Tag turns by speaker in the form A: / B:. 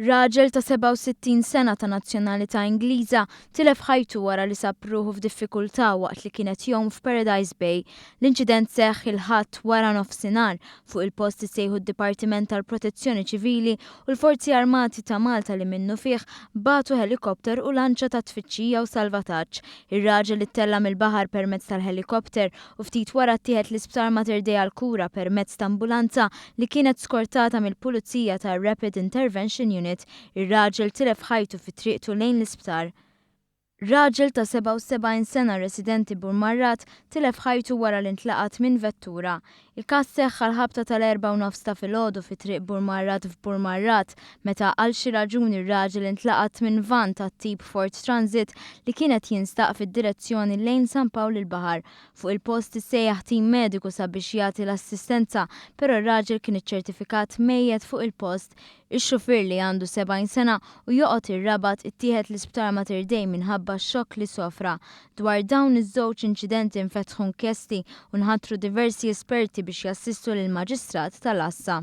A: Raġel ta' 67 sena ta' nazzjonalità Ingliża tilef ħajtu wara li sab ruħu f'diffikultà waqt li kien qed jgħum f'Paradise Bay. L-inċident seħħ il-Ħadd wara nofsinhar. Fuq il-post issejħu d-Dipartiment tal-Protezzjoni Ċivili u l-Forzi Armati ta' Malta li minnufih bagħtu ħelikopter u lanċa ta' tfittxija u salvataġġ. Ir-raġel ittella' mill-baħar permezz tal-ħelikopter u ftit wara ttieħed l-Isptar Mater Dei għall-kura permezz ta' ambulanza li kienet skortata mill-Pulizija tar-Rapid Intervention Unit. Ir-raġel tilef ħajtu fi triqtu lejn l-isptar. Raġel ta' 77 sena residenti Burmarrad tilef ħajtu wara li ntlaqat minn vettura. Il-każ seħħ għall-ħabta tal-erbgħa u nofs ta' filgħodu fi Triq Burmarrad f'Burmarrad meta għal xi raġuni r-raġel intlaqat minn vann tat-tip Ford Transit li kien qed jinstaq fid-direzzjoni lejn San Pawl il-Baħar. Fuq il-post issejjaħ tim mediku sabiex jagħti l-assistenza, però r-raġel kien iċċertifikat mejjet fuq il-post. Ix-xufier li għandu 70 sena u joqgħod ir-Rabat ittieħed l-Isptar Mater Dei minħabba x-xokk li sofra. Dwar dawn iż-żewġ inċidenti nfetħu inkjesti u nħatru diversi esperti biex jassistu lill-Maġistrat tal-Għassa.